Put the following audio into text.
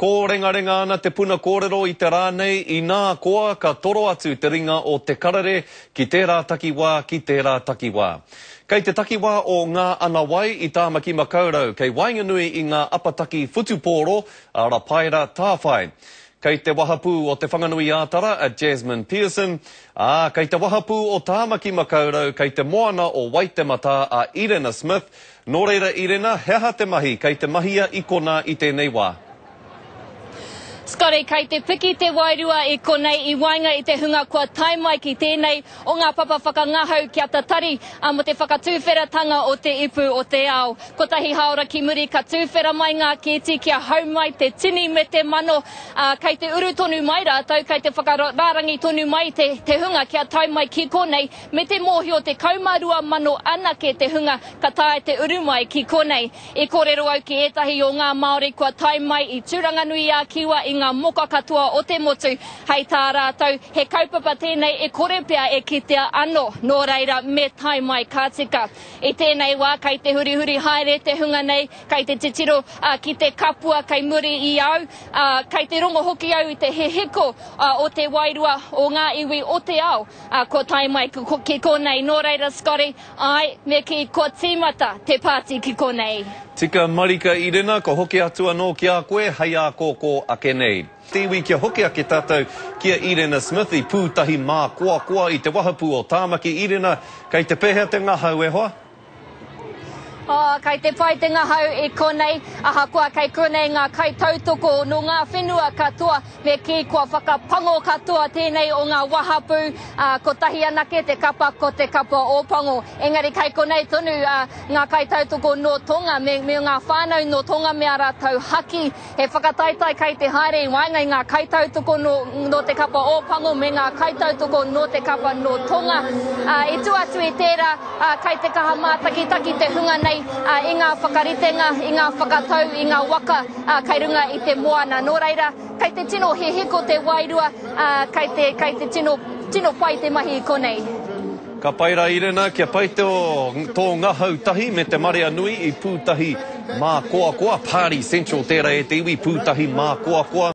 Kōrengarenga ana te puna kōrero i te rā nei, inā koa ka toro atu te ringa o Te Karere ki tērā takiwā, ki tērā takiwā. Kei te takiwā o Ngā Ana Wai i Tāmaki Makaurau, kei waenganui i ngā apataki whutupōro a Rapaera Tāwhai. Kei te wahapū o Te Whanganui-ā-Tara a Jasmine Pearson, ā, kei te wahapū o Tāmaki Makaurau, kei te moana o Waitematā a Irena Smith, Nō reira Irena, he aha te mahi kei te mahia i konā i tēnei wā? Scotty, kei te piki te wairua i konei i waenga i te hunga kua tae mai ki tēnei o ngā papa whakangahau kia tatari mō te whakatūwheratanga o te ipu o te ao. Kotahi haora ki muri ka tūwhera mai ngā kēti kia hau mai te tini me te mano, ā, kei te uru tonu mai rātou, kei te whakarārangi tonu mai te, te hunga kia tae mai ki konei me te mōhio 12,000 anake te hunga ka taea te uru mai ki konei. I kōrero au ki ētahi o ngā Māori kua tae mai i Tūranganui-ā-Kiwa i ngā moka katoa o te motu, hei tā rātou, he kaupapa tēnei e kore pea e kitea anō, nō reira me tae mai ka tika. I tēnei wā kei te hurihuri haere te hunga nei, kei te titiro ki te kapua kei muri i au, ā, kei te rongo hoki au i te hihiko o te wairua o ngā iwi o te ao. Ā, kua tae mai ki konei. Nō reira, Scotty, āe, me kī, kua tīmata te pāti ki konei. Tika marika Irena, ka hoki atu anō ki a koe hei ākōkō ake nei. Te iwi kia hoki ake tātou ki a Irena Smith i Pūtahi Mākoakoa i te wahapū o Tāmaki. Irena, kei te pēhea te ngahau e hoa? Oh, kei te pai te ngahau i konei, ahakoa kei konei ngā kaitautoko nō ngā whenua katoa, me kī kua whakapango katoa tēnei o ngā wahapū, ā, kotahi anake te kapa ko te kapa Ōpango. Engari kei konei tonu ā, ngā kaitautoko nō Tonga me, me ngā whānau nō Tonga me ā rātou haki. He whakataetae kei te haere i waenga i ngā kaitautoko nō, nō te kapa Ōpango me ngā kaitautoko nō te kapa nō Tonga. Ā, i tua atu i tērā, ā, kei te kaha mātakitaki te hunga nei, ā, i ngā whakaritenga, i ngā whakatau, i ngā waka, ā, kei runga i te moana. Nō reira, kei te tino hihiko te wairua, ā, kei te, kei te tino, tino pai te mahi i konei. Ka pai ra Irena, kia pai te o tō ngahau tahi me te marea nui i Pūtahi Mākoakoa, Party Central tērā e te iwi, Pūtahi Mākoakoa.